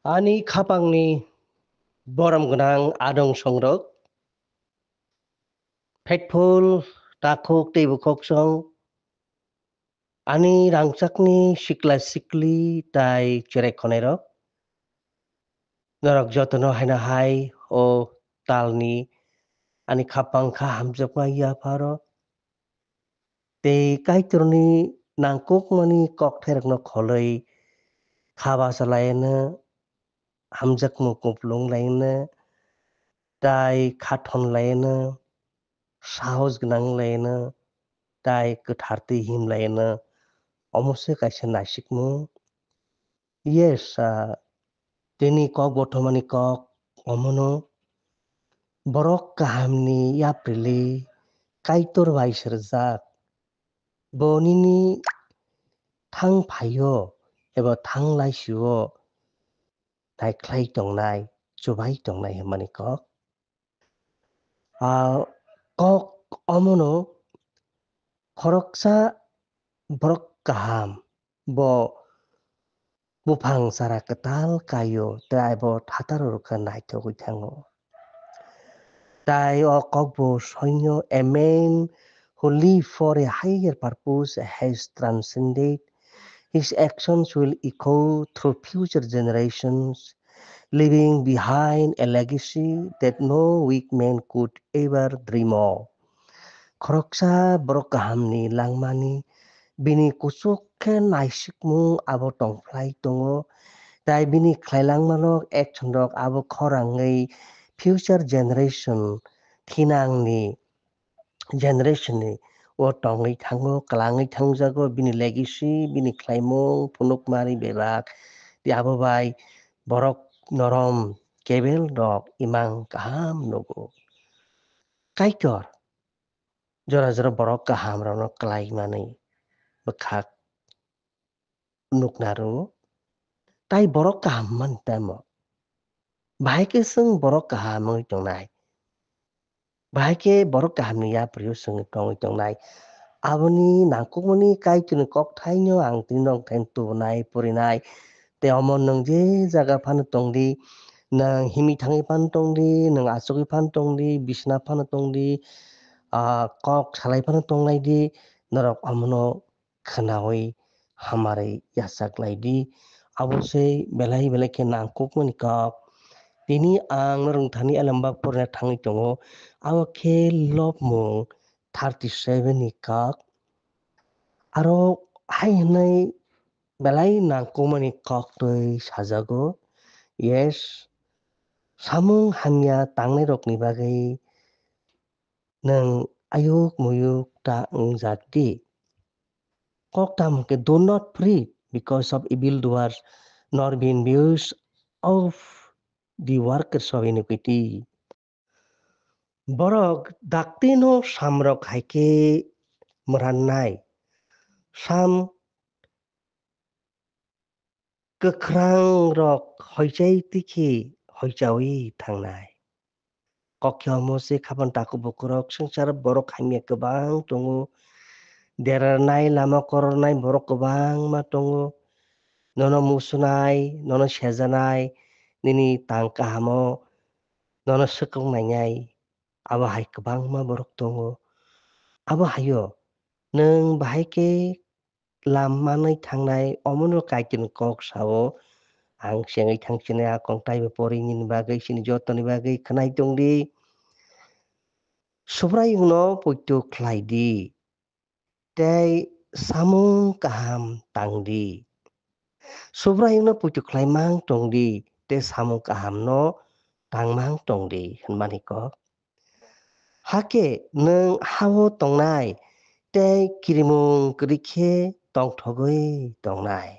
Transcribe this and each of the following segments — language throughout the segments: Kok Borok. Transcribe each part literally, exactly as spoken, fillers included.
Ani khapangni borom gwnang adong songrok, faithful takhuk tei bukhoksong, ani rangchakni sikla sikli tai cherai khonairok, norok jotono haino hai o talni ani khapang kha hamjakma yapharo. Tei Kaitorni nangkukmani kokthairokno kholwi kha bachalaino, hamjakmung kuplung laino, tai khathon laino, sahos gwnang laino, tai kwthar twi him laino, omo se kaisa naisikmung. Yes, ah, tini kok bothomani kok omono, borok kahamni yaprili Kaitor bai sirjak. Bo nini thang phaio eba thang laisio naikhlai tongnai, chubai tongnai hwnmani kok. Ah, kok omono khoroksa borok kaham, bo buphang chara kwtal kaio, tei bo thataro rwkha naithogwi thango. Tai o kokbo soino, a man who live for a higher purpose has transcended. His actions will echo through future generations, leaving behind a legacy that no weak man could ever dream of. Khoroksa borok kahamni langmani bini kuchuk khe naisikmung abo tongphlai tongo, tai bini khlailangmano action rok abo khorangwi future generation thinangni generation ni o tongwi thango, kwlangwi thangjago, bini legacy, bini khlaimung, phunukmani bebak, tei abo bai borok norom kebel rok imang kaham nugo. Kaitor jora jora borok kaham rokno kwlai manwi bwkhak nukna rwo, tai borok kaham man tamo. Bahai khe chwng borok kaham wngwi tongnai. Bahai khe borok kahamni yaprio chwng tongwi tongnai. Aboni nangkukmani Kaitorni kokthaino ang tini nokthai tubunai, purinai. Tei omo nwng je jaga phano tongdi, nwng himwi thangwi phano tongdi, nwng achugwi phano tongdi, bisna phano tongdi, ah, kok salai phano tonglaidi, norok omono khwnawi hamarwi yachaklaidi. Abo se belai belai khe nangkukmani kok. Tini ang norokni thani elembak porina thangwi tongo. Abo khe lobmung thirty seven ni kok. Aro hai hwnwi belai nangkukmani kok twi sajago. Yes, samung hamya tangnairokni bagwi nwng ayuk muyuk ta wngjak di. Kok tamo khe, "Do not fret because of evil doers, nor be envious of the workers of iniquity." Borok daktino samrok hai khe mwrannai, sam kwkhwrang rok hoichai twi khe hoichaui thangnai. Kokya omo se khapan takhuk bukurok swngcharo borok hamya kwbang tongo. Derarnai lama korornai borok kwbangma tongo. Nono musunai, nono sejanai, nini tang kahamo nono swkang nainai. Abo hai kwbangma borok tongo. Abo haio nwng bahai khe lam manwi thangnai, omono Kaitorni kok sao. Ang chengwi thang sinai, a kok taibo pori nini bagwi, chini jotoni bagwi khwnai tongdi. Subraiyungno poito khlai di, tei samung kaham tang di. Subraiyungno poito khlai mang tong di, tei samung kahamno tang mang tong di, hwnmani kok. Hakhe nwng ha-o tongnai tei kirimung kwrwi khe tongthogwi tongnai.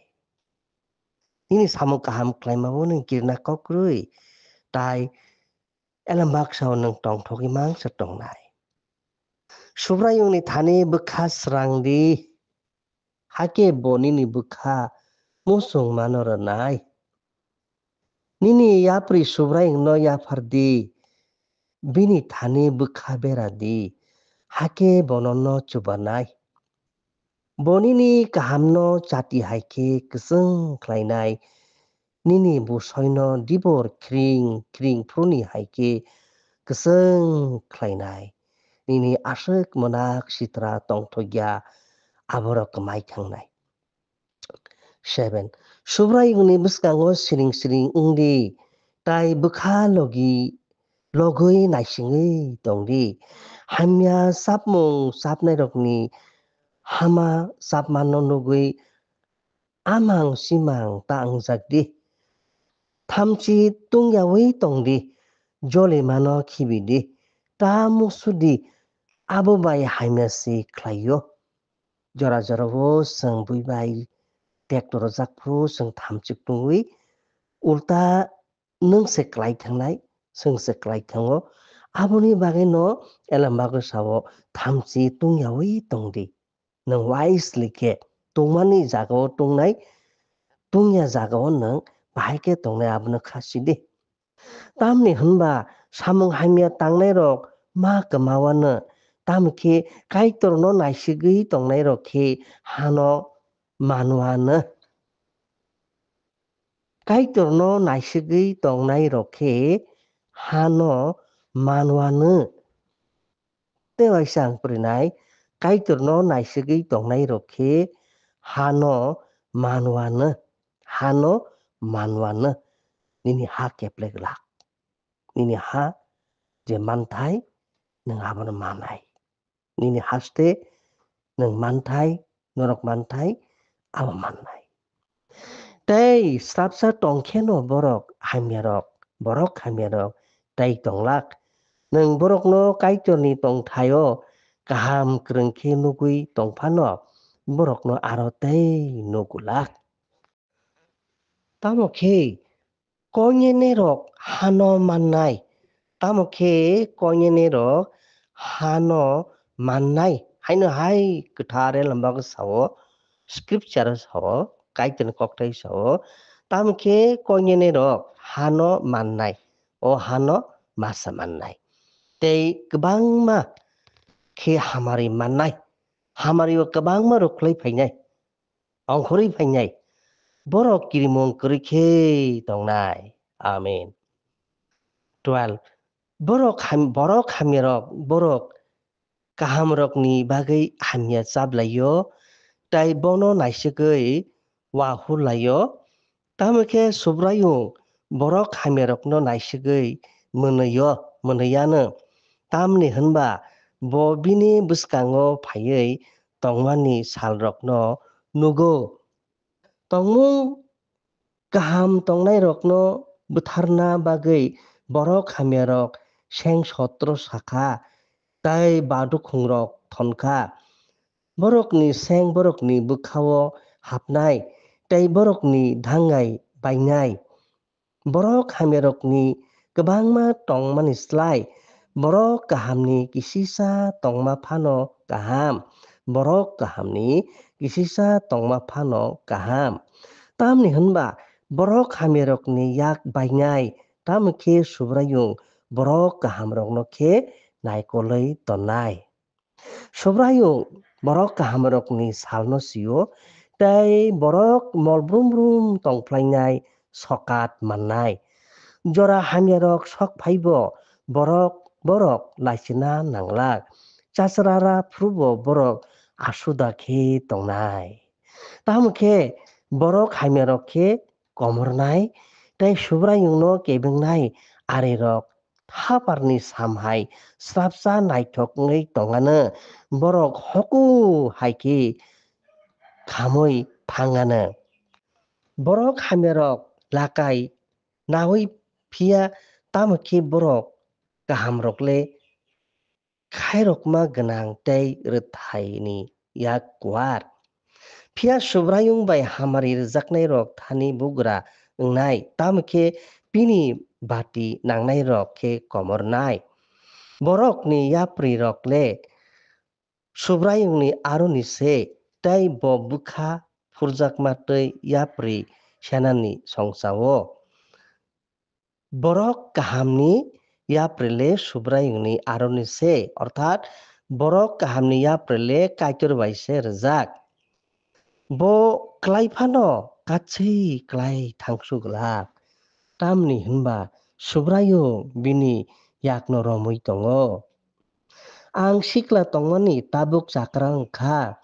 Nini samung kaham khlaimao nwng kirna kok kwrwi, tai elembaksa-o nwng tongthogwi mangsa tongnai. Subraiyungni thani bwkha srang di, hakhe bo nini bwkha muchungmano rwnai. Nini yapri Subraiyungno yaphar di, bini thani bwkha bera di, hakhe bo nono chubanai. Bo nini kahamno chati hai khe kwchwng khlainai, nini busoino dibor khring khring phuruni hai khe kwchwng khlainai. Nini aswk mwnak sitra tongthokya aborok kwmai thangnai. Seven. Subraiyungni bwskango siring siring wng di, tai bwkha logi logwi naisingwi tong di. Hamya chapmung chapnairokni hama chapmano nugwi amang simang ta wngjak di. Thamchi tungyawi tong di, jolimano khibi di, ta musu di, abo bai hamya se khlai-o. Jora jorao chwng bui bai tekto rwjak phuru chwng thamchik tungwi ulta nwng se klai thangnai, chwng se klai thango. Aboni bagwi no elembagwi sao, thamchi tungyawi tong di. Nwng wisely khe tongmani jagao tongnai, tungya jagao nwng bahai khe tongnai, abono kha si di. Tamni hwnba samung hamya tangnairok ma kwmawano, tamo khe Kaitorno naisigwi tongnairok khe hano manwano. Kaitorno naisigwi tongnairok khe hano manwano. Tei waisa ang prinai, Kaitorno naisigwi tongnairok khe hano manwano, hano manwano. Nini ha keple glak. Nini ha je manthai, nwng abono manai. Nini haste nwng manthai, norok manthai, abo mannai. Tei srapsa tongkheno borok hamyarok, borok hamyarok tei tonglak. Nwng borokno Kaitorni tongthaio kaham kwrwng khe nugwi tongphano, borokno aro tei nugulak. Tamo khe koinene rok hano mannai. Tamo khe koinene rok hano mannai. Haino hai kwthar elembagwi sao, scripture sao, Kaitorni kokthai sao. Tamo khe koinene rok hano mannai. O hano masa mannai. Tei kwbangma khe hamari mannai. Hamari o kwbangma rok khlai phainai. Ongkhorwi phainai. Borok kirimung kwrwi khe tongnai. Amen. Twelve. Borok ham-, borok hamyarok, borok kahamrokni bagwi hamya chaplaio, tai bono naisigwi wahurlaio. Tamo khe Subraiyung borok hamyarokno naisigwi mwnwio, mwnwiano. Tamni hwnba bo bini bwskango phaiwi tongmani salrokno nugo. Tongmung kaham tongnairokno butharna bagwi borok hamyarok seng sotro sakha, tai badukhungrok thonkha. Borokni seng borokni bwkhao hapnai, tei borokni dhangai bainai. Borok hamyarokni kwbangma tongmani slai, borok kahamni kisisa tongma phano kaham. Borok kahamni kisisa tongma phano kaham. Tamni hwnba borok hamyarokni yak bainai, tamo khe Subraiyung borok kahamrokno khe naikolwi tonnai. Subraiyung borok kahamrokni salno sio, tei borok mol brum brum tongphlainai sokat mannai. Jora hamyarok sok phaibo borok, borok laisina nanglak. Chachrara phrubo borok asuda khe tongnai. Tamo khe borok hamyarok khe komornai, tei Subraiyungno kebengnai arirok haparni sam hai srapsa naithok wngwi tongano, borok hoku hai khe khamwi thangano. Borok hamyarok lakai naui phiya, tamo khe borok kahamrok le khairokma gwnang tei rwthaini yak kuar. Phiya Subraiyung bai hamari rwjaknairok thani bugra wngnai, tamo khe bini bati nangnairok khe komornai. Borokni yaprirok le Subraiyungni aroni se, tei bo bwkha phurjakma twi yapri senani songchao. Borok kahamni yapri le Subraiyungni aroni se, orthat borok kahamni yapri le Kaitor bai se rwjak. Bo kwlai phano katswi klai thangsu glak, tamni hwnba Subraiyung bini yakno romwi tongo. Ang sikla tongmani tabuk chakra wng kha,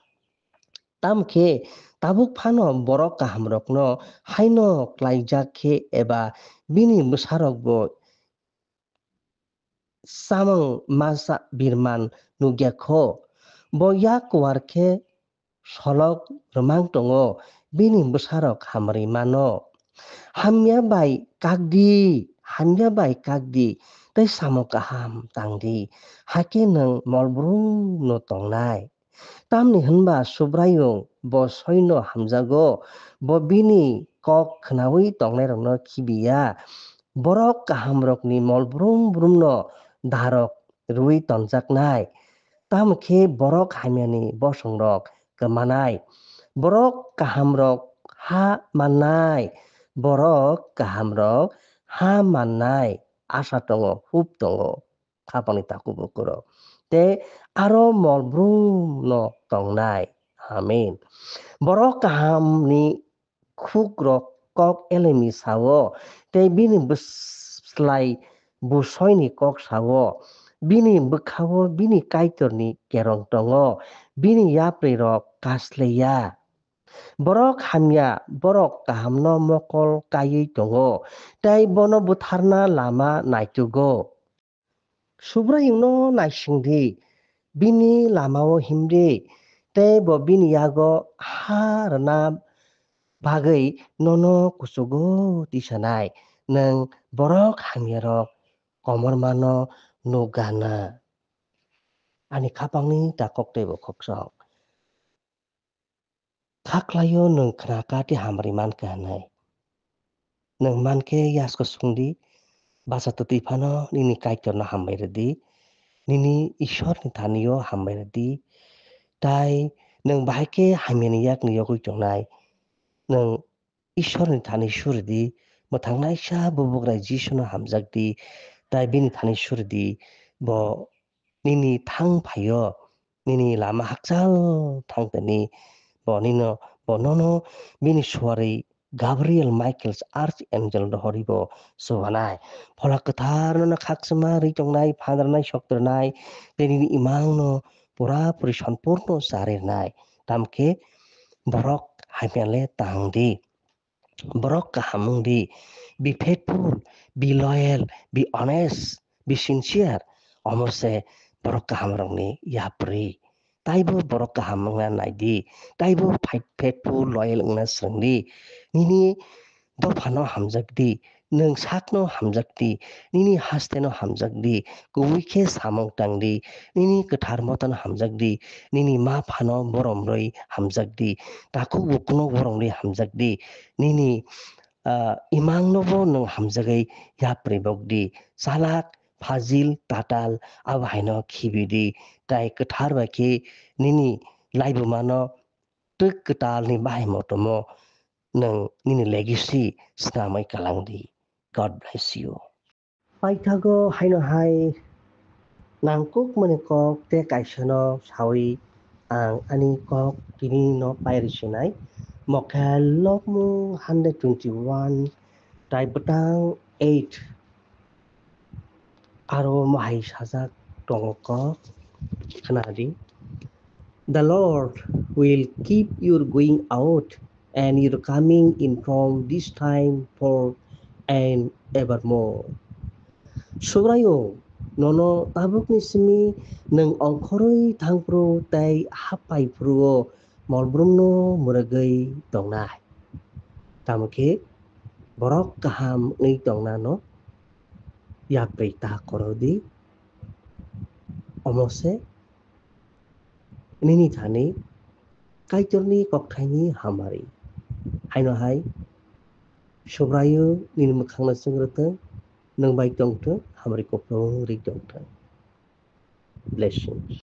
tamo khe tabuk phano borok kahamrokno haino klaijak khe eba bini bwsarokbo samung masa birman nukya kho. Bo yak kuar khe solok rwmang tongo, bini bwsarok hamrwi mano. Hamya bai kakdi, hamya bai kakdi, tei samung kaham tangdi, hakhe nwng molbrumno tongnai. Tamni hwnba Subraiyung bo soino hamjago, bo bini kok khnaui tongnairokno khibiya. Borok kahamrokni molbrum brumno darok rwui tonjaknai, tamo khe borok hamyani bosongrok kwmanai. Borok kahamrok ha mannai, borok kahamrok ha mannai asa tongo, hup tongo. Khapangni takhuk bukurok tei aro molbrumno tongnai. Amen. Borok kahamni khukrok kok elemi sao, tei bini bwslai busoini kok sao. Bini bwkhao bini Kaitorni kerong tongo, bini yaprirok kasleya. Borok hamya, borok kahamno mokol kaiwi tongo, tei bono butharna lama naitugo. Subraiyungno naising di, bini lamao him di, tei bo bini yago ha rwna bagwi nono kuchugo tisanai. Nwng borok hamyarok komormano nukgana. Ani khapangni takhuk tei bokhoksong. Kha khlaio nwng khnakha tei hamri mankha hwnwi. Nwng mankhe yasko sungdi, bachatoktwi phano nini Kaitorno hambai rwdi, nini Ishwarni thani-o hambai rwdi, tai nwng bahai khe hamyani yakni yogwi tongnai. Nwng Ishwarni thani suridi, mwthangnaisa Bubagra Jisuno hamjakdi, tai bini thani suridi, bo nini thang phaio, nini lama hakchal thang tani, bo nino, bo nono bini suari Gabriel Michael Archangel rohori bo chubanai. Phola Kwthar nono khakchangma ri tongnai, phanrwnai, soktrwnai, tei nini imangno pura puri sompurno charirnai. Tamkhe borok hamyale tangdi. Borok kaham wngdi, be faithful, be loyal, be honest, be sincere. Omo se borok kahamrokni yapri. Taibo borok kaham wngna naidi, taibo faith-, faithful, loyal wngna swrwngdi. Nini dophano hamjakdi, nwng sakno hamjakdi, nini hasteno hamjakdi, kubui khe samung tangdi, nini kwthar motano hamjakdi, nini ma phano borom rwi hamjakdi, takhuk bukhukno borom rwi hamjakdi, nini, ah, imangnobo nwng hamjagwi yapri bokdi, chalak, phajil, tatal, abo haino khibidi, tai kwthar bai khe nini laibumano twk kwtalni bahai motomo nwng nini legacy swnamwi kalangdi. God bless you. Paithago haino hai nangkukmani kok tei kaisano sawi ang ani kok tini no pairi sinai. Mokhel lokmung hundred twenty-one, tai bwtang eight. Aro mohai sajak tongo kok, khnadi. The Lord will keep your going out and your coming in from this time forth and evermore. Subraiyung nono tabukni simi nwng ongkhorwi thangphru tei haphaiphruo molbrumno mwrwgwi tongnai. Tamo khe borok kaham wngwi tongnano yapri ta korodi. Omo se nini thani Kaitorni kokthaini hamari. Haino hai Subraiyung nini mwkhangno chwng rwthwng, nwng bai tongthwng, hamari kupulung ri tongthwng. Blessings.